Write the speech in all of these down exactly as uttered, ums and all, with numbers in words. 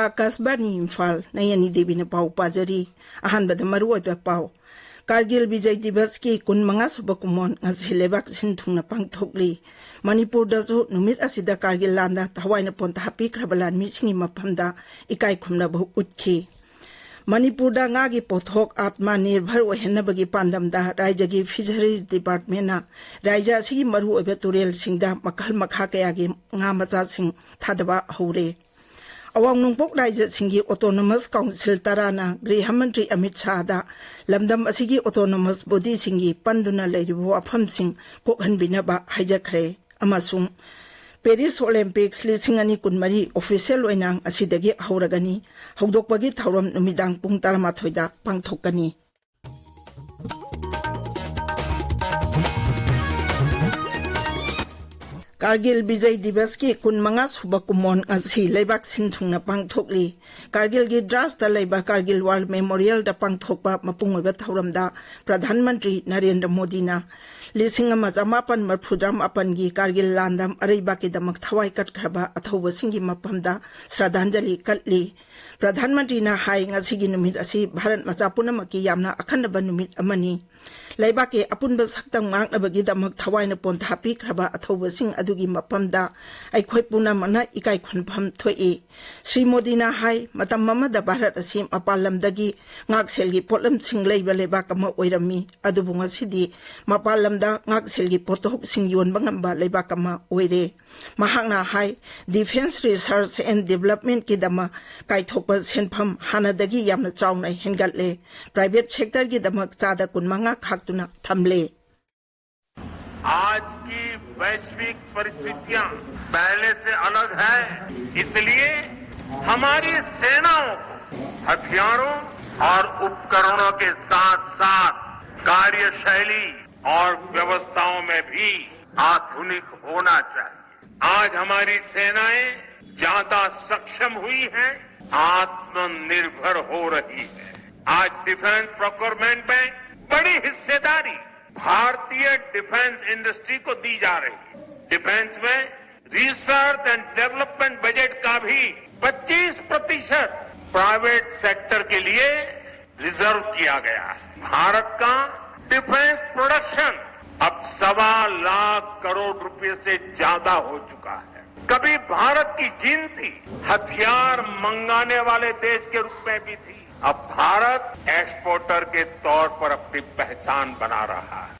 ꯑꯀꯥꯁꯕꯥꯅꯤ ꯏꯝꯐꯥꯜ, ꯅꯌꯅꯤ ꯗꯦꯕꯤꯅ ꯄꯥꯎ ꯄꯥꯖꯔꯤ꯫ ꯑꯍꯥꯟꯕꯗ ꯃꯔꯨꯑꯣꯏꯕ ꯄꯥꯎ꯫ ꯀꯥꯔꯒꯤꯜ ꯕꯤꯖꯌ ꯗꯤꯕꯁꯀꯤ ꯀꯨꯟꯃꯉꯥ ꯁꯨꯕ ꯀꯨꯝꯑꯣꯟ ꯉꯁꯤ ꯂꯩꯕꯥꯛ ꯁꯤꯟ ꯊꯨꯡꯅ ꯄꯥꯡꯊꯣꯛꯂꯤ꯫ ꯃꯅꯤꯄꯨꯔꯗꯁꯨ ꯅꯨꯃꯤꯠ ꯑꯁꯤꯗ ꯀꯥꯔꯒꯤꯜ ꯂꯥꯟꯗ ꯊꯋꯥꯏꯅ ꯄꯣꯟꯊꯥ ꯄꯤꯈ꯭ꯔꯕ ꯂꯥꯟꯃꯤꯁꯤꯡꯒꯤ ꯃꯐꯝꯗ ꯏꯀꯥꯏ ꯈꯨꯝꯅꯕ ꯎꯠꯈꯤ꯫ ꯃꯅꯤꯄꯨꯔꯗ ꯉꯥꯒꯤ ꯄꯣꯠꯊꯣꯛ ꯑꯥꯠꯃ ꯅꯤꯔꯚꯔ ꯑꯣꯏꯍꯟꯅꯕꯒꯤ ꯄꯥꯟꯗꯝꯗ ꯔꯥꯏꯖꯒꯤ ꯐꯤꯁꯔꯤꯖ ꯗꯤꯄꯥꯔꯠꯃꯦꯟꯅ ꯔꯥꯏꯖ ꯑꯁꯤꯒꯤ ꯃꯔꯨꯑꯣꯏꯕ ꯇꯨꯔꯦꯜꯁꯤꯡꯗ ꯃꯈꯜ ꯃꯈꯥ ꯀꯌꯥꯒꯤ ꯉꯥ ꯃꯆꯥꯁꯤꯡ ꯊꯥꯗꯕ ꯍꯧꯔꯦ꯫ ꯑꯋꯥꯡ ꯅꯣꯡꯄꯣꯛ ꯔꯥꯏꯖꯁꯤꯡꯒꯤ ꯑꯣꯇꯣꯅꯣꯃꯁ ꯀꯥꯎꯟꯁꯤꯜ ꯇꯔꯥꯅ ꯒ꯭ꯔꯤꯍ ꯃꯟꯇ꯭ꯔꯤ ꯑꯃꯤꯠ ꯁꯥꯍꯗ ꯂꯝꯗꯝ ꯑꯁꯤꯒꯤ ꯑꯣꯇꯣꯅꯣꯃꯁ ꯕꯣꯗꯤꯁꯤꯡꯒꯤ ꯄꯟꯗꯨꯅ ꯂꯩꯔꯤꯕ ꯋꯥꯐꯝꯁꯤꯡ ꯀꯣꯛꯍꯟꯕꯤꯅꯕ ꯍꯥꯏꯖꯈ꯭ꯔꯦ꯫ ꯑꯃꯁꯨꯡ ꯄꯦꯔꯤꯁ ꯑꯣꯂꯦꯝꯄꯤꯛꯁ ꯂꯤꯁꯤꯡ ꯑꯅꯤ ꯀꯨꯟꯃꯔꯤ ꯑꯣꯐꯤꯁꯤꯌꯦꯜ ꯑꯣꯏꯅ ꯉꯁꯤꯗꯒꯤ ꯍꯧꯔꯒꯅꯤ꯫ ꯍꯧꯗꯣꯛꯄꯒꯤ ꯊꯧꯔꯝ ꯅꯨꯃꯤꯗꯥꯡ ꯄꯨꯡ ꯇꯔꯥꯃꯥꯊꯣꯏꯗ ꯄꯥꯡꯊꯣꯛꯀꯅꯤ꯫ ꯀꯥꯔꯒꯤꯜ ꯕꯤꯖꯌ ꯗꯤꯕꯁꯀꯤ ꯀꯨꯟꯃꯉꯥ ꯁꯨꯕ ꯀꯨꯝꯑꯣꯟ ꯉꯁꯤ ꯂꯩꯕꯥꯛ ꯁꯤꯟ ꯊꯨꯡꯅ ꯄꯥꯡꯊꯣꯛꯂꯤ꯫ ꯀꯥꯔꯒꯤꯜꯒꯤ ꯗ꯭ꯔꯥꯁꯇ ꯂꯩꯕ ꯀꯥꯔꯒꯤꯜ ꯋꯥꯔ ꯃꯦꯃꯣꯔꯤꯌꯦꯜꯗ ꯄꯥꯡꯊꯣꯛꯄ ꯃꯄꯨꯡ ꯑꯣꯏꯕ ꯊꯧꯔꯝꯗ ꯄ꯭ꯔꯙꯥꯟ ꯃꯟꯇ꯭ꯔꯤ ꯅꯔꯦꯟꯗ꯭ꯔ ꯃꯣꯗꯤꯅ ꯂꯤꯁꯤꯡ ꯑꯃ ꯆꯃꯥꯄꯟ ꯃꯔꯤꯐꯨꯇꯔꯥ ꯃꯥꯄꯟꯒꯤ ꯀꯥꯔꯒꯤꯜ ꯂꯥꯟꯗ ꯑꯔꯩꯕꯥꯛꯀꯤꯗꯃꯛ ꯊꯋꯥꯏ ꯀꯠꯈ꯭ꯔꯕ ꯑꯊꯧꯕꯁꯤꯡꯒꯤ ꯃꯐꯝꯗ ꯁ꯭ꯔꯗꯥꯟꯖꯂꯤ ꯀꯠꯂꯤ꯫ ꯄ꯭ꯔꯙꯥꯟ ꯃꯟꯇ꯭ꯔꯤꯅ ꯍꯥꯏ, ꯉꯁꯤꯒꯤ ꯅꯨꯃꯤꯠ ꯑꯁꯤ ꯚꯥꯔꯠ ꯃꯆꯥ ꯄꯨꯝꯅꯃꯛꯀꯤ ꯌꯥꯝꯅ ꯑꯈꯟꯅꯕ ꯅꯨꯃꯤꯠ ꯑꯃꯅꯤ꯫ ꯂꯩꯕꯥꯛꯀꯤ ꯑꯄꯨꯟꯕ ꯁꯛꯇꯝ ꯉꯥꯛꯅꯕꯒꯤꯗꯃꯛ ꯊꯋꯥꯏꯅ ꯄꯣꯟꯊꯥ ꯄꯤꯈ꯭ꯔꯕ ꯑꯊꯧꯕꯁꯤꯡ ꯑꯗꯨꯒꯤ ꯃꯐꯝꯗ ꯑꯩꯈꯣꯏ ꯄꯨꯝꯅꯃꯛꯅ ꯏꯀꯥꯏ ꯈꯨꯝꯐꯝ ꯊꯣꯛꯏ꯫ ꯁ꯭ꯔꯤ ꯃꯣꯗꯤꯅ ꯍꯥꯏ, ꯃꯇꯝ ꯑꯃꯗ ꯚꯥꯔꯠ ꯑꯁꯤ ꯃꯄꯥꯟ ꯂꯝꯗꯒꯤ ꯉꯥꯛꯁꯦꯜꯒꯤ ꯄꯣꯠꯂꯝꯁꯤꯡ ꯂꯩꯕ ꯂꯩꯕꯥꯛ ꯑꯃ ꯑꯣꯏꯔꯝꯃꯤ, ꯑꯗꯨꯕꯨ ꯉꯁꯤꯗꯤ ꯃꯄꯥꯟ ꯂꯝꯗ ꯉꯥꯛꯁꯦꯜꯒꯤ ꯄꯣꯠꯊꯣꯛꯁꯤꯡ ꯌꯣꯟꯕ ꯉꯝꯕ ꯂꯩꯕꯥꯛ ꯑꯃ ꯑꯣꯏꯔꯦ꯫ ꯃꯍꯥꯛꯅ ꯍꯥꯏ, Defence Research and Developmentꯀꯤꯗꯃꯛ ꯀꯥꯏꯊꯣꯛꯄ ꯁꯦꯟꯐꯝ ꯍꯥꯟꯅꯗꯒꯤ ꯌꯥꯝꯅ ꯆꯥꯎꯅ ꯍꯦꯟꯒꯠꯂꯦ꯫ Private sectorꯒꯤꯗꯃꯛ ꯆꯥꯗ ꯀꯨꯟꯃꯉꯥ ꯈꯥꯛꯇꯨꯅ ꯊꯝꯂꯦ꯫ आज की वैश्विक परिस्थितियां पहले से अलग है, इसलिए हमारी सेनाओं को हथियारों और उपकरणों के साथ-साथ कार्यशैली और व्यवस्थाओं में भी आधुनिक होना चाहिए। आज हमारी सेनाएं ज्यादा सक्षम हुई हैं, आत्मनिर्भर हो रही है। आज डिफेंस प्रोक्योरमेंट में बड़ी हिस्सेदारी भारतीय डिफेंस इंडस्ट्री को दी जा रही है। डिफेंस में रिसर्च एंड डेवलपमेंट बजट का भी पच्चीस प्रतिशत प्राइवेट सेक्टर के लिए रिजर्व किया गया है। भारत का डिफेंस प्रोडक्शन अब सवा लाख करोड़ रुपए से ज्यादा हो चुका है। कभी भारत की गिनती हथियार मंगाने वाले देश के रूप में भी थी, अब भारत एक्सपोर्टर के तौर पर अपनी पहचान बना रहा है।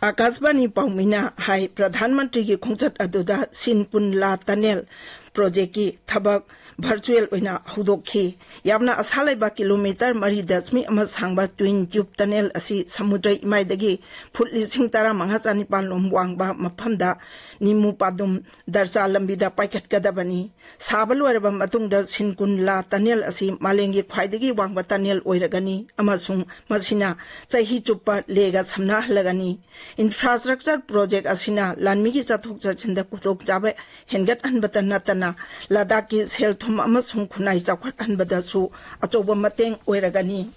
ꯑꯥꯀꯥꯁꯕꯥꯅꯤ ꯄꯥꯎꯃꯤꯅ ꯍꯥꯏ, ꯄ꯭ꯔꯙꯥꯟ ꯃꯟꯇ꯭ꯔꯤꯒꯤ ꯈꯣꯡꯆꯠ ꯑꯗꯨꯗ ꯁꯤꯟ ꯀꯨꯟꯂꯥ ꯇꯅꯦꯜ ꯄ꯭ꯔꯣꯖꯦꯛꯀꯤ ꯊꯕꯛ ꯚꯔꯆꯨꯑꯦꯜ ꯑꯣꯏꯅ ꯍꯧꯗꯣꯛꯈꯤ꯫ ꯌꯥꯝꯅ ꯑꯁꯥ ꯂꯩꯕ ꯀꯤꯂꯣꯃꯤꯇꯔ ꯃꯔꯤ ꯗꯁꯃꯤꯛ ꯑꯃ ꯁꯥꯡꯕ ꯇ꯭ꯋꯤꯟ ꯇ꯭ꯌꯨꯕ ꯇꯅꯦꯜ ꯑꯁꯤ ꯁꯃꯨꯗ꯭ꯔ ꯏꯃꯥꯏꯗꯒꯤ ꯐꯨꯠ ꯂꯤꯁꯤꯡ ꯇꯔꯥꯃꯉꯥ ꯆꯅꯤꯄꯥꯟ ꯂꯣꯝ ꯋꯥꯡꯕ ꯃꯐꯝꯗ ꯅꯤꯃꯨ ꯄꯥꯗꯨꯝ ꯗꯔꯆꯥ ꯂꯝꯕꯤꯗ ꯄꯥꯏꯈꯠꯀꯗꯕꯅꯤ꯫ ꯁꯥꯕ ꯂꯣꯏꯔꯕ ꯃꯇꯨꯡꯗ ꯁꯤꯟ ꯀꯨꯟꯂꯥ ꯇꯅꯦꯜ ꯑꯁꯤ ꯃꯥꯂꯦꯝꯒꯤ ꯈ꯭ꯋꯥꯏꯗꯒꯤ ꯋꯥꯡꯕ ꯇꯅꯦꯜ ꯑꯣꯏꯔꯒꯅꯤ ꯑꯃꯁꯨꯡ ꯃꯁꯤꯅ ꯆꯍꯤ ꯆꯨꯞꯄ ꯂꯦꯒ ꯁꯝꯅꯍꯜꯂꯒꯅꯤ꯫ ꯏꯟꯐ꯭ꯔꯥꯁ꯭ꯇ꯭ꯔꯛꯆꯔ ꯄ꯭ꯔꯣꯖꯦꯛ ꯑꯁꯤꯅ ꯂꯥꯟꯃꯤꯒꯤ ꯆꯠꯊꯣꯛ ꯆꯠꯁꯤꯟꯗ ꯈꯨꯗꯣꯡꯆꯥꯕ ꯍꯦꯟꯒꯠꯍꯟꯕꯇ ꯅꯠꯇꯅ ꯂꯗꯥꯈꯀꯤ ꯁꯦꯜ ꯊꯨꯝ ꯑꯃꯁꯨꯡ ꯈꯨꯟꯅꯥꯏ ꯆꯥꯎꯈꯠꯍꯟꯕꯗꯁꯨ ꯑꯆꯧꯕ ꯃꯇꯦꯡ ꯑꯣꯏꯔꯒꯅꯤ꯫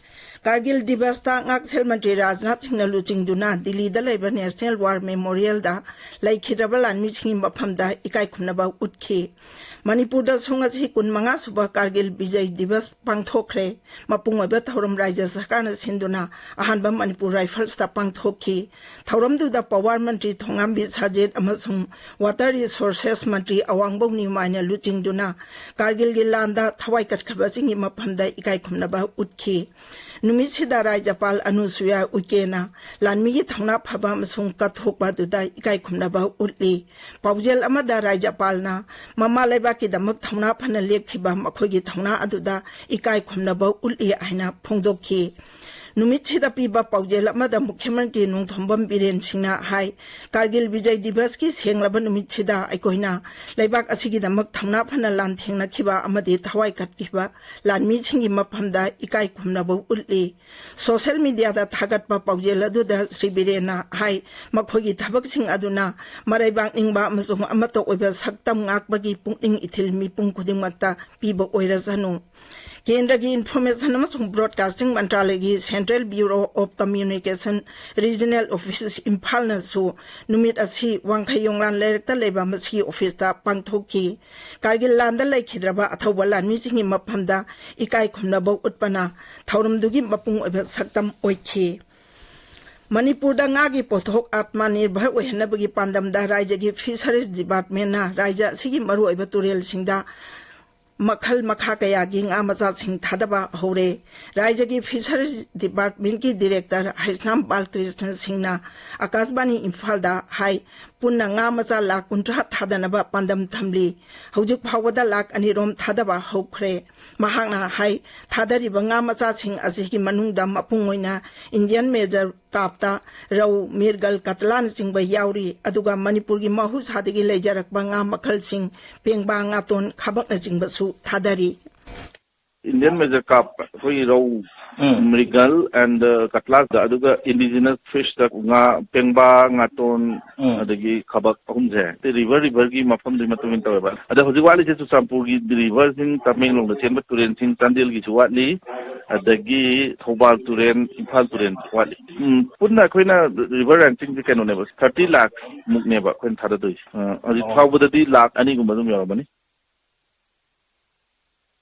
ꯀꯥꯔꯒꯤꯜ ꯗꯤꯕꯁꯇ ꯉꯥꯛꯁꯦꯜ ꯃꯟꯇ꯭ꯔꯤ ꯔꯥꯖꯅꯥꯊ ꯁꯤꯡꯅ ꯂꯨꯆꯤꯡꯗꯨꯅ ꯗꯤꯜꯂꯤꯗ ꯂꯩꯕ ꯅꯦꯁꯅꯦꯜ ꯋꯥꯔ ꯃꯦꯃꯣꯔꯤꯌꯦꯜꯗ ꯂꯩꯈꯤꯗ꯭ꯔꯕ ꯂꯥꯟꯃꯤꯁꯤꯡꯒꯤ ꯃꯐꯝꯗ ꯏꯀꯥꯏ ꯈꯨꯝꯅꯕ ꯎꯠꯈꯤ꯫ ꯃꯅꯤꯄꯨꯔꯗꯁꯨ ꯉꯁꯤ ꯀꯨꯟꯃꯉꯥ ꯁꯨꯕ ꯀꯥꯔꯒꯤꯜ ꯕꯤꯖꯌ ꯗꯤꯕꯁ ꯄꯥꯡꯊꯣꯛꯈ꯭ꯔꯦ꯫ ꯃꯄꯨꯡ ꯑꯣꯏꯕ ꯊꯧꯔꯝ ꯔꯥꯖ꯭ꯌ ꯁꯔꯀꯥꯔꯅ ꯁꯤꯟꯗꯨꯅ ꯑꯍꯥꯟꯕ ꯃꯅꯤꯄꯨꯔ ꯔꯥꯏꯐꯜꯁꯇ ꯄꯥꯡꯊꯣꯛꯈꯤ꯫ ꯊꯧꯔꯝꯗꯨꯗ ꯄꯋꯥꯔ ꯃꯟꯇ꯭ꯔꯤ ꯊꯣꯉꯥꯝꯕꯤ ꯁꯥꯖꯦꯠ ꯑꯃꯁꯨꯡ ꯋꯥꯇꯔ ꯔꯤꯁꯣꯔꯁꯦꯁ ꯃꯟꯇ꯭ꯔꯤ ꯑꯋꯥꯡꯕꯧ ꯅꯤꯎꯃꯥꯏꯅ ꯂꯨꯆꯤꯡꯗꯨꯅ ꯀꯥꯔꯒꯤꯜꯒꯤ ꯂꯥꯟꯗ ꯊꯋꯥꯏ ꯀꯠꯈ꯭ꯔꯕꯁꯤꯡꯒꯤ ꯃꯐꯝꯗ ꯏꯀꯥꯏ ꯈꯨꯝꯅꯕ ꯎꯠꯈꯤ꯫ ꯅꯨꯃꯤꯠꯁꯤꯗ ꯔꯥꯖ꯭ꯌꯄꯥꯜ ꯑꯅꯨꯁꯨꯌꯥ ꯎꯏꯀꯦꯅ ꯂꯥꯟꯃꯤꯒꯤ ꯊꯧꯅꯥ ꯐꯕ ꯑꯃꯁꯨꯡ ꯀꯠꯊꯣꯛꯄ ꯑꯗꯨꯗ ꯏꯀꯥꯏ ꯈꯨꯝꯅꯕ ꯎꯠꯂꯤ꯫ ꯄꯥꯎꯖꯦꯜ ꯑꯃꯗ ꯔꯥꯖ꯭ꯌꯄꯥꯜꯅ ꯃꯃꯥ ꯂꯩꯕꯥꯛꯀꯤꯗꯃꯛ ꯊꯧꯅꯥ ꯐꯅ ꯂꯦꯞꯈꯤꯕ ꯃꯈꯣꯏꯒꯤ ꯊꯧꯅꯥ ꯑꯗꯨꯗ ꯏꯀꯥꯏ ꯈꯨꯝꯅꯕ ꯎꯠꯂꯤ ꯍꯥꯏꯅ ꯐꯣꯡꯗꯣꯛꯈꯤ꯫ ꯅꯨꯃꯤꯠꯁꯤꯗ ꯄꯤꯕ ꯄꯥꯎꯖꯦꯜ ꯑꯃꯗ ꯃꯨꯈ꯭ꯌ ꯃꯟꯇ꯭ꯔꯤ ꯅꯣꯡꯊꯣꯝꯕꯝ ꯕꯤꯔꯦꯟ ꯁꯤꯡꯅ ꯍꯥꯏ, ꯀꯥꯔꯒꯤꯜ ꯕꯤꯖꯌ ꯗꯤꯕꯁꯀꯤ ꯁꯦꯡꯂꯕ ꯅꯨꯃꯤꯠꯁꯤꯗ ꯑꯩꯈꯣꯏꯅ ꯂꯩꯕꯥꯛ ꯑꯁꯤꯒꯤꯗꯃꯛ ꯊꯧꯅꯥ ꯐꯅ ꯂꯥꯟꯊꯦꯡꯅꯈꯤꯕ ꯑꯃꯗꯤ ꯊꯋꯥꯏ ꯀꯠꯈꯤꯕ ꯂꯥꯟꯃꯤꯁꯤꯡꯒꯤ ꯃꯐꯝꯗ ꯏꯀꯥꯏ ꯈꯨꯝꯅꯕ ꯎꯠꯂꯤ꯫ ꯁꯣꯁꯤꯌꯦꯜ ꯃꯤꯗꯤꯌꯥꯗ ꯊꯥꯒꯠꯄ ꯄꯥꯎꯖꯦꯜ ꯑꯗꯨꯗ ꯁ꯭ꯔꯤ ꯕꯤꯔꯦꯟꯅ ꯍꯥꯏ, ꯃꯈꯣꯏꯒꯤ ꯊꯕꯛꯁꯤꯡ ꯑꯗꯨꯅ ꯃꯔꯩꯕꯥꯛ ꯅꯤꯡꯕ ꯑꯃꯁꯨꯡ ꯑꯃꯠꯇ ꯑꯣꯏꯕ ꯁꯛꯇꯝ ꯉꯥꯛꯄꯒꯤ ꯄꯨꯛꯅꯤꯡ ꯏꯊꯤꯜ ꯃꯤꯄꯨꯝ ꯈꯨꯗꯤꯡꯃꯛꯇ ꯄꯤꯕ ꯑꯣꯏꯔꯁꯅꯨ꯫ ꯀꯦꯟꯗ꯭ꯔꯒꯤ ꯏꯟꯐꯣꯔꯃꯦꯁꯟ ꯑꯃꯁꯨꯡ ꯕ꯭ꯔꯣꯗꯀꯥꯁꯇꯤꯡ ꯃꯟꯇ꯭ꯔꯥꯂꯌꯒꯤ Central Bureau of Communication Regional Office ꯏꯝꯐꯥꯜꯅꯁꯨ ꯅꯨꯃꯤꯠ ꯑꯁꯤ ꯋꯥꯡꯈꯩ ꯌꯣꯡꯂꯥꯟ ꯂꯩꯔꯛꯇ ꯂꯩꯕ ꯃꯁꯤꯒꯤ ꯑꯣꯐꯤꯁꯇ ꯄꯥꯡꯊꯣꯛꯈꯤ꯫ ꯀꯥꯔꯒꯤꯜ ꯂꯥꯟꯗ ꯂꯩꯈꯤꯗ꯭ꯔꯕ ꯑꯊꯧꯕ ꯂꯥꯟꯃꯤꯁꯤꯡꯒꯤ ꯃꯐꯝꯗ ꯏꯀꯥꯏ ꯈꯨꯝꯅꯕ ꯎꯠꯄꯅ ꯊꯧꯔꯝꯗꯨꯒꯤ ꯃꯄꯨꯡ ꯑꯣꯏꯕ ꯁꯛꯇꯝ ꯑꯣꯏꯈꯤ꯫ ꯃꯅꯤꯄꯨꯔꯗ ꯉꯥꯒꯤ ꯄꯣꯠꯊꯣꯛ ꯑꯥꯠꯃꯅꯤꯔꯚꯔ ꯑꯣꯏꯍꯟꯅꯕꯒꯤ ꯄꯥꯟꯗꯝꯗ ꯔꯥꯖ꯭ꯌꯒꯤ ꯐꯤꯁꯔꯤꯁ ꯗꯤꯄꯥꯔꯠꯃꯦꯟꯅ ꯔꯥꯖ꯭ꯌ ꯑꯁꯤꯒꯤ ꯃꯔꯨꯑꯣꯏꯕ ꯇꯨꯔꯦꯜꯁꯤꯡꯗ ꯃꯈꯜ ꯃꯈꯥ ꯀꯌꯥꯒꯤ ꯉꯥ ꯃꯆꯥꯁꯤꯡ ꯊꯥꯗꯕ ꯍꯧꯔꯦ꯫ ꯔꯥꯖ꯭ꯌꯒꯤ ꯐꯤꯁꯔꯤꯁ ꯗꯤꯄꯥꯔꯠꯃꯦꯟꯀꯤ ꯗꯤꯔꯦꯛꯇꯔ ꯍꯩꯁꯅꯥꯝ ꯕꯥꯂꯀ꯭ꯔꯤꯁꯅ ꯁꯤꯡꯅ ꯑꯀꯥꯁꯕꯥꯅꯤ ꯏꯝꯐꯥꯜꯗ ꯍꯥꯏ, ꯄꯨꯟꯅ ꯉꯥ ꯃꯆꯥ ꯂꯥꯈ ꯀꯨꯟꯊ꯭ꯔꯥ ꯊꯥꯗꯅꯕ ꯄꯥꯟꯗꯝ ꯊꯝꯂꯤ꯫ ꯍꯧꯖꯤꯛ ꯐꯥꯎꯕꯗ ꯂꯥꯈ ꯑꯅꯤ ꯔꯣꯝ ꯊꯥꯗꯕ ꯍꯧꯈ꯭ꯔꯦ꯫ ꯃꯍꯥꯛꯅ ꯍꯥꯏ, ꯊꯥꯗꯔꯤꯕ ꯉꯥ ꯃꯆꯥꯁꯤꯡ ꯑꯁꯤꯒꯤ ꯃꯅꯨꯡꯗ ꯃꯄꯨꯡ ꯑꯣꯏꯅ ꯏꯟꯗꯤꯌꯟ ꯃꯦꯖꯔ ꯀꯥꯞꯇ ꯔꯧ, ꯃꯤꯔꯒꯜ, ꯀꯇꯂꯥꯅꯆꯤꯡꯕ ꯌꯥꯎꯔꯤ꯫ ꯑꯗꯨꯒ ꯃꯅꯤꯄꯨꯔꯒꯤ ꯃꯍꯧꯁꯥꯗꯒꯤ ꯂꯩꯖꯔꯛꯄ ꯉꯥ ꯃꯈꯜꯁꯤꯡ ꯄꯦꯡꯕꯥ, ꯉꯥꯇꯣꯟ, ꯈꯥꯕꯛꯅꯆꯤꯡꯕꯁꯨ ꯊꯥꯗꯔꯤ꯫ Indian major carp, ꯑꯩꯈꯣꯏꯒꯤ ꯔꯧ, ꯎꯝ꯫ Mrigal and, uh, Katlas, ꯑꯗꯨꯒ indigenous fish ꯇ ꯉꯥ, ꯄꯦꯡꯕꯥ, ꯉꯥꯇꯣꯟ, ꯎꯝ꯫ ꯑꯗꯒꯤ ꯈꯥꯕꯛ ꯑꯍꯨꯝꯁꯦ꯫ ꯑꯇꯩ river, river ꯒꯤ ꯃꯐꯝꯗꯨꯒꯤ ꯃꯇꯨꯡ ꯏꯟꯅ ꯇꯧꯋꯦꯕ꯫ ꯑꯗ ꯍꯧꯖꯤꯛ ꯋꯥꯠꯂꯤꯁꯦ ꯆꯨꯔꯆꯥꯟꯄꯨꯔꯒꯤ river ꯁꯤꯡ, ꯇꯃꯦꯡꯂꯣꯡꯗ ꯆꯦꯟꯕ ꯇꯨꯔꯦꯟꯁꯤꯡ, ꯆꯥꯟꯗꯦꯜꯒꯤꯁꯨ ꯋꯥꯠꯂꯤ, ꯑꯗꯒꯤ ꯊꯧꯕꯥꯜ ꯇꯨꯔꯦꯟ, ꯏꯝꯐꯥꯜ ꯇꯨꯔꯦꯟ ꯋꯥꯠꯂꯤ꯫ ꯎꯝ, ꯄꯨꯟꯅ ꯑꯩꯈꯣꯏꯅ river ranching ꯁꯦ ꯀꯩꯅꯣꯅꯦꯕ, thirty ꯂꯥꯈ ꯃꯨꯛꯅꯦꯕ ꯑꯩꯈꯣꯏꯅ ꯊꯥꯗꯗꯣꯏꯁꯦ꯫ ꯑ, ꯍꯧꯖꯤꯛ ꯑꯣ꯫ ꯐꯥꯎꯕꯗꯗꯤ ꯂꯥꯈ ꯑꯅꯤꯒꯨꯝꯕ ꯑꯗꯨꯝ ꯌꯧꯔꯝꯃꯅꯤ꯫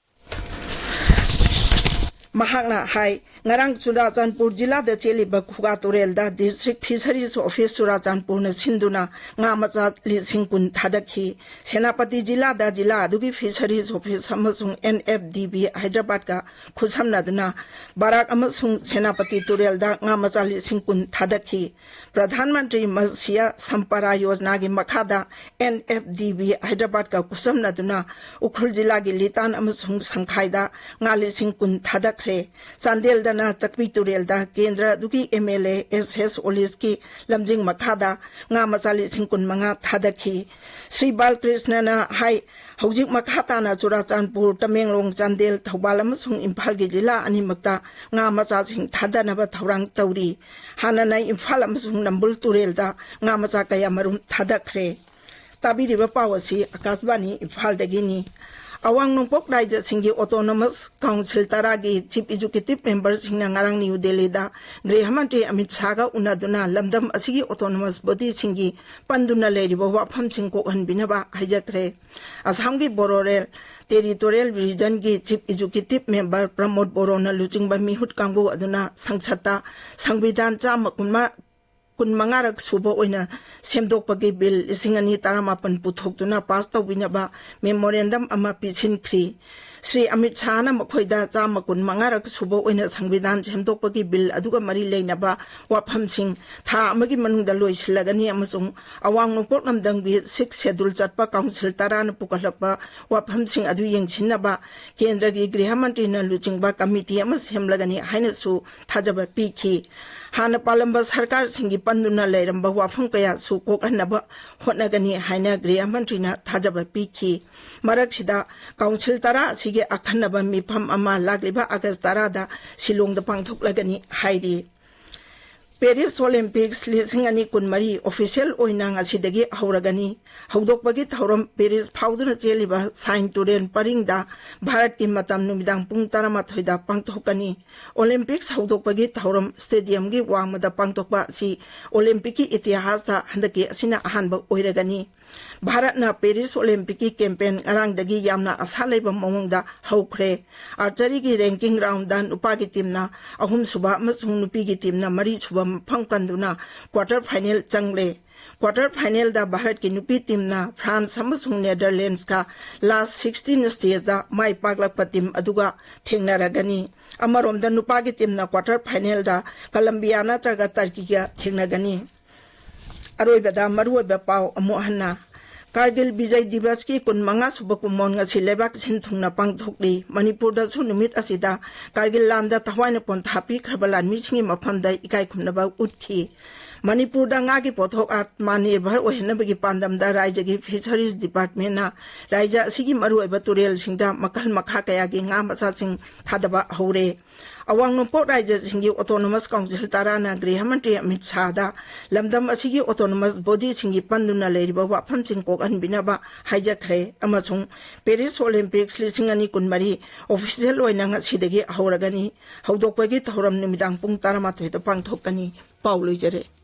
ꯃꯍꯥꯛꯅ ꯍꯥꯏ, ꯉꯔꯥꯡ ꯆꯨꯔꯥꯆꯥꯟꯄꯨꯔ ꯖꯤꯂꯥꯗ ꯆꯦꯜꯂꯤꯕ ꯈꯨꯒꯥ ꯇꯨꯔꯦꯜꯗ District Fisheries Office ꯆꯨꯔꯥꯆꯥꯟꯄꯨꯔꯅ ꯁꯤꯟꯗꯨꯅ ꯉꯥ ꯃꯆꯥ ꯂꯤꯁꯤꯡ ꯀꯨꯟ ꯊꯥꯗꯈꯤ꯫ ꯁꯦꯅꯥꯄꯇꯤ ꯖꯤꯂꯥꯗ ꯖꯤꯂꯥ ꯑꯗꯨꯒꯤ Fisheries Office ꯑꯃꯁꯨꯡ N F D B ꯍꯥꯏꯗ꯭ꯔꯕꯥꯗꯀ ꯈꯨꯠꯁꯝꯅꯗꯨꯅ ꯕꯔꯥꯛ ꯑꯃꯁꯨꯡ ꯁꯦꯅꯥꯄꯇꯤ ꯇꯨꯔꯦꯜꯗ ꯉꯥ ꯃꯆꯥ ꯂꯤꯁꯤꯡ ꯀꯨꯟ ꯊꯥꯗꯈꯤ꯫ ꯄ꯭ꯔꯙꯥꯟ ꯃꯟꯇ꯭ꯔꯤ ꯃꯠꯁ꯭ꯌ ꯁꯝꯄꯥꯗꯥ ꯌꯣꯖꯅꯥꯒꯤ ꯃꯈꯥꯗ N F D B ꯍꯥꯏꯗ꯭ꯔꯕꯥꯗꯀ ꯈꯨꯠꯁꯝꯅꯗꯨꯅ Ukhrul ꯖꯤꯂꯥꯒꯤ ꯂꯤꯇꯥꯟ ꯑꯃꯁꯨꯡ ꯁꯪꯈꯥꯏꯗ ꯉꯥ ꯂꯤꯁꯤꯡ ꯀꯨꯟ ꯊꯥꯗꯈ꯭ꯔꯦ꯫ ꯆꯥꯟꯗꯦꯜꯗꯅ ꯆꯛꯄꯤ ꯇꯨꯔꯦꯜꯗ ꯀꯦꯟꯗ꯭ꯔ ꯑꯗꯨꯒꯤ M L A S S ꯑꯣꯂꯤꯁꯀꯤ ꯂꯝꯖꯤꯡ ꯃꯈꯥꯗ ꯉꯥ ꯃꯆꯥ ꯂꯤꯁꯤꯡ ꯀꯨꯟ ꯃꯉꯥ ꯊꯥꯗꯈꯤ꯫ ꯁ꯭ꯔꯤ ꯕꯥꯂꯀ꯭ꯔꯤꯁꯅꯅ ꯍꯥꯏ, ꯍꯧꯖꯤꯛ ꯃꯈꯥ ꯇꯥꯅ ꯆꯨꯔꯥꯆꯥꯟꯄꯨꯔ, ꯇꯃꯦꯡꯂꯣꯡ, ꯆꯥꯟꯗꯦꯜ, ꯊꯧꯕꯥꯜ ꯑꯃꯁꯨꯡ ꯏꯝꯐꯥꯜꯒꯤ ꯖꯤꯂꯥ ꯑꯅꯤꯃꯛꯇ ꯉꯥ ꯃꯆꯥꯁꯤꯡ ꯊꯥꯗꯅꯕ ꯊꯧꯔꯥꯡ ꯇꯧꯔꯤ꯫ ꯍꯥꯟꯅꯅ ꯏꯝꯐꯥꯜ ꯑꯃꯁꯨꯡ ꯅꯝꯕꯨꯜ ꯇꯨꯔꯦꯜꯗ ꯉꯥ ꯃꯆꯥ ꯀꯌꯥꯃꯔꯨꯝ ꯊꯥꯗꯈ꯭ꯔꯦ꯫ ꯇꯥꯕꯤꯔꯤꯕ ꯄꯥꯎ ꯑꯁꯤ ꯑꯀꯥꯁꯕꯥꯅꯤ ꯏꯝꯐꯥꯜꯗꯒꯤꯅꯤ꯫ ꯑꯋꯥꯡ ꯅꯣꯡꯄꯣꯛ ꯔꯥꯏꯖ꯭ꯌꯁꯤꯡꯒꯤ autonomous council ꯇꯔꯥꯒꯤ chief executive memberꯁꯤꯡꯅ ꯉꯔꯥꯡ ꯅ꯭ꯌꯨ ꯗꯦꯜꯂꯤꯗ ꯒ꯭ꯔꯤꯍ ꯃꯟꯇ꯭ꯔꯤ ꯑꯃꯤꯠ ꯁꯥꯍꯒ ꯎꯅꯗꯨꯅ ꯂꯝꯗꯝ ꯑꯁꯤꯒꯤ autonomous bodyꯁꯤꯡꯒꯤ ꯄꯟꯗꯨꯅ ꯂꯩꯔꯤꯕ ꯋꯥꯐꯝꯁꯤꯡ ꯀꯣꯛꯍꯟꯕꯤꯅꯕ ꯍꯥꯏꯖꯈ꯭ꯔꯦ꯫ ꯑꯁꯥꯝꯒꯤ ꯕꯣꯔꯣ ꯔꯦꯜ territorial regionꯒꯤ chief executive member ꯄ꯭ꯔꯃꯣꯗ ꯕꯣꯔꯣꯅ ꯂꯨꯆꯤꯡꯕ ꯃꯤꯍꯨꯠ ꯀꯥꯡꯕꯨ ꯑꯗꯨꯅ ꯁꯪꯁꯠꯇ ꯁꯪꯕꯤꯙꯥꯟ ꯆꯥꯝꯃ ꯀꯨꯟꯃꯉꯥꯔꯛ ꯁꯨꯕ ꯑꯣꯏꯅ ꯁꯦꯝꯗꯣꯛꯄꯒꯤ ꯕꯤꯜ ꯂꯤꯁꯤꯡ ꯑꯅꯤ ꯇꯔꯥꯃꯥꯄꯟ ꯄꯨꯊꯣꯛꯇꯨꯅ ꯄꯥꯁ ꯇꯧꯕꯤꯅꯕ memorandum ꯑꯃ ꯄꯤꯁꯤꯟꯈ꯭ꯔꯤ꯫ ꯁ꯭ꯔꯤ ꯑꯃꯤꯠ ꯁꯥꯍꯅ ꯃꯈꯣꯏꯗ ꯆꯥꯝꯃ ꯀꯨꯟ ꯃꯉꯥꯔꯛ ꯁꯨꯕ ꯑꯣꯏꯅ ꯁꯪꯕꯤꯙꯥꯟ ꯁꯦꯝꯗꯣꯛꯄꯒꯤ ꯕꯤꯜ ꯑꯗꯨꯒ ꯃꯔꯤ ꯂꯩꯅꯕ ꯋꯥꯐꯝꯁꯤꯡ ꯊꯥ ꯑꯃꯒꯤ ꯃꯅꯨꯡꯗ ꯂꯣꯏꯁꯤꯜꯂꯒꯅꯤ ꯑꯃꯁꯨꯡ ꯑꯋꯥꯡ ꯅꯣꯡꯄꯣꯛ ꯂꯝꯗꯝꯒꯤ sixth schedule ꯆꯠꯄ council ꯇꯔꯥꯅ ꯄꯨꯈꯠꯂꯛꯄ ꯋꯥꯐꯝꯁꯤꯡ ꯑꯗꯨ ꯌꯦꯡꯁꯤꯟꯅꯕ ꯀꯦꯟꯗ꯭ꯔꯒꯤ ꯒ꯭ꯔꯤꯍ ꯃꯟꯇ꯭ꯔꯤꯅ ꯂꯨꯆꯤꯡꯕ committee ꯑꯃ ꯁꯦꯝꯂꯒꯅꯤ ꯍꯥꯏꯅꯁꯨ ꯊꯥꯖꯕ ꯄꯤꯈꯤ꯫ ꯍꯥꯟꯅ ꯄꯥꯜꯂꯝꯕ ꯁꯔꯀꯥꯔꯁꯤꯡꯒꯤ ꯄꯟꯗꯨꯅ ꯂꯩꯔꯝꯕ ꯋꯥꯐꯝ ꯀꯌꯥꯁꯨ ꯀꯣꯛꯍꯟꯅꯕ ꯍꯣꯠꯅꯒꯅꯤ ꯍꯥꯏꯅ ꯒ꯭ꯔꯤꯍ ꯃꯟꯇ꯭ꯔꯤꯅ ꯊꯥꯖꯕ ꯄꯤꯈꯤ꯫ ꯃꯔꯛꯁꯤꯗ council ꯇꯔꯥ ꯑꯁꯤꯒꯤ ꯑꯈꯟꯅꯕ ꯃꯤꯐꯝ ꯑꯃ ꯂꯥꯛꯂꯤꯕ ꯑꯥꯒꯁ ꯇꯔꯥꯗ ꯁꯤꯂꯣꯡꯗ ꯄꯥꯡꯊꯣꯛꯂꯒꯅꯤ ꯍꯥꯏꯔꯤ꯫ Paris Olympics ꯂꯤꯁꯤꯡ ꯑꯅꯤ ꯀꯨꯟꯃꯔꯤ official ꯑꯣꯏꯅ ꯉꯁꯤꯗꯒꯤ ꯍꯧꯔꯒꯅꯤ꯫ ꯍꯧꯗꯣꯛꯄꯒꯤ ꯊꯧꯔꯝ ꯄꯦꯔꯤꯁ ꯐꯥꯎꯗꯨꯅ ꯆꯦꯜꯂꯤꯕ ꯁꯥꯏꯟ ꯇꯨꯔꯦꯜ ꯄꯔꯤꯡꯗ ꯚꯥꯔꯠꯀꯤ ꯃꯇꯝ ꯅꯨꯃꯤꯗꯥꯡ ꯄꯨꯡ ꯇꯔꯥꯃꯥꯊꯣꯏꯗ ꯄꯥꯡꯊꯣꯛꯀꯅꯤ꯫ Olympics ꯍꯧꯗꯣꯛꯄꯒꯤ ꯊꯧꯔꯝ stadiumꯒꯤ ꯋꯥꯡꯃꯗ ꯄꯥꯡꯊꯣꯛꯄ ꯑꯁꯤ Olympicꯀꯤ ꯏꯇꯤꯍꯥꯁꯇ ꯍꯟꯗꯛꯀꯤ ꯑꯁꯤꯅ ꯑꯍꯥꯟꯕ ꯑꯣꯏꯔꯒꯅꯤ꯫ ꯚꯥꯔꯠꯅ Paris Olympicꯀꯤ campaign ꯉꯔꯥꯡꯗꯒꯤ ꯌꯥꯝꯅ ꯑꯁꯥ ꯂꯩꯕ ꯃꯑꯣꯡꯗ ꯍꯧꯈ꯭ꯔꯦ꯫ Archeryꯒꯤ ranking roundꯗ ꯅꯨꯄꯥꯒꯤ teamꯅ ꯑꯍꯨꯝꯁꯨꯕ ꯑꯃꯁꯨꯡ ꯅꯨꯄꯤꯒꯤ teamꯅ ꯃꯔꯤꯁꯨꯕ ꯃꯐꯝ ꯀꯟꯗꯨꯅ quarter final ꯆꯪꯂꯦ꯫ Quarter finalꯗ ꯚꯥꯔꯠꯀꯤ ꯅꯨꯄꯤ teamꯅ France ꯑꯃꯁꯨꯡ Netherlandsꯀ last sixteen stageꯗ ꯃꯥꯏ ꯄꯥꯛꯂꯛꯄ team ꯑꯗꯨꯒ ꯊꯦꯡꯅꯔꯒꯅꯤ꯫ ꯑꯃꯔꯣꯝꯗ ꯅꯨꯄꯥꯒꯤ teamꯅ quarter finalꯗ Colombia ꯅꯠꯇ꯭ꯔꯒ Turkeyꯒ ꯊꯦꯡꯅꯒꯅꯤ꯫ ꯑꯔꯣꯏꯕꯗ ꯃꯔꯨꯑꯣꯏꯕ ꯄꯥꯎ ꯑꯃꯨꯛ ꯍꯟꯅ꯫ ꯀꯥꯔꯒꯤꯜ ꯕꯤꯖꯌ ꯗꯤꯕꯁꯀꯤ ꯀꯨꯟꯃꯉꯥ ꯁꯨꯕ ꯀꯨꯝꯑꯣꯟ ꯉꯁꯤ ꯂꯩꯕꯥꯛ ꯁꯤꯟ ꯊꯨꯡꯅ ꯄꯥꯡꯊꯣꯛꯂꯤ꯫ ꯃꯅꯤꯄꯨꯔꯗꯁꯨ ꯅꯨꯃꯤꯠ ꯑꯁꯤꯗ ꯀꯥꯔꯒꯤꯜ ꯂꯥꯟꯗ ꯊꯋꯥꯏꯅ ꯄꯣꯟꯊꯥ ꯄꯤꯈ꯭ꯔꯕ ꯂꯥꯟꯃꯤꯁꯤꯡꯒꯤ ꯃꯐꯝꯗ ꯏꯀꯥꯏ ꯈꯨꯝꯅꯕ ꯎꯠꯈꯤ꯫ ꯃꯅꯤꯄꯨꯔꯗ ꯉꯥꯒꯤ ꯄꯣꯠꯊꯣꯛ ꯑꯥꯠꯃꯅꯤꯔꯚꯔ ꯑꯣꯏꯍꯟꯅꯕꯒꯤ ꯄꯥꯟꯗꯝꯗ ꯔꯥꯏꯖ꯭ꯌꯒꯤ ꯐꯤꯁꯔꯤꯁ ꯗꯤꯄꯥꯔꯠꯃꯦꯟꯅ ꯔꯥꯏꯖ꯭ꯌ ꯑꯁꯤꯒꯤ ꯃꯔꯨꯑꯣꯏꯕ ꯇꯨꯔꯦꯜꯁꯤꯡꯗ ꯃꯈꯜ ꯃꯈꯥ ꯀꯌꯥꯒꯤ ꯉꯥ ꯃꯆꯥꯁꯤꯡ ꯊꯥꯗꯕ ꯍꯧꯔꯦ꯫ ꯑꯋꯥꯡ ꯅꯣꯡꯄꯣꯛ ꯔꯥꯏꯖ꯭ꯌꯁꯤꯡꯒꯤ ꯑꯣꯇꯣꯅꯣꯃꯁ ꯀꯥꯎꯟꯁꯤꯜ ꯇꯔꯥꯅ ꯒ꯭ꯔꯤꯍ ꯃꯟꯇ꯭ꯔꯤ ꯑꯃꯤꯠ ꯁꯥꯍꯗ ꯂꯝꯗꯝ ꯑꯁꯤꯒꯤ ꯑꯣꯇꯣꯅꯣꯃꯁ ꯕꯣꯗꯤꯁꯤꯡꯒꯤ ꯄꯟꯗꯨꯅ ꯂꯩꯔꯤꯕ ꯋꯥꯐꯝꯁꯤꯡ ꯀꯣꯛꯍꯟꯕꯤꯅꯕ ꯍꯥꯏꯖꯈ꯭ꯔꯦ ꯑꯃꯁꯨꯡ ꯄꯦꯔꯤꯁ ꯑꯣꯂꯤꯝꯄꯤꯛꯁ ꯂꯤꯁꯤꯡ ꯑꯅꯤ ꯀꯨꯟꯃꯔꯤ ꯑꯣꯐꯤꯁꯤꯌꯦꯜ ꯑꯣꯏꯅ ꯉꯁꯤꯗꯒꯤ ꯍꯧꯔꯒꯅꯤ꯫ ꯍꯧꯗꯣꯛꯄꯒꯤ ꯊꯧꯔꯝ ꯅꯨꯃꯤꯗꯥꯡ ꯄꯨꯡ ꯇꯔꯥꯃꯥꯊꯣꯏꯗ ꯄꯥꯡꯊꯣꯛꯀꯅꯤ꯫ ꯄꯥꯎ ꯂꯣꯏꯖꯔꯦ꯫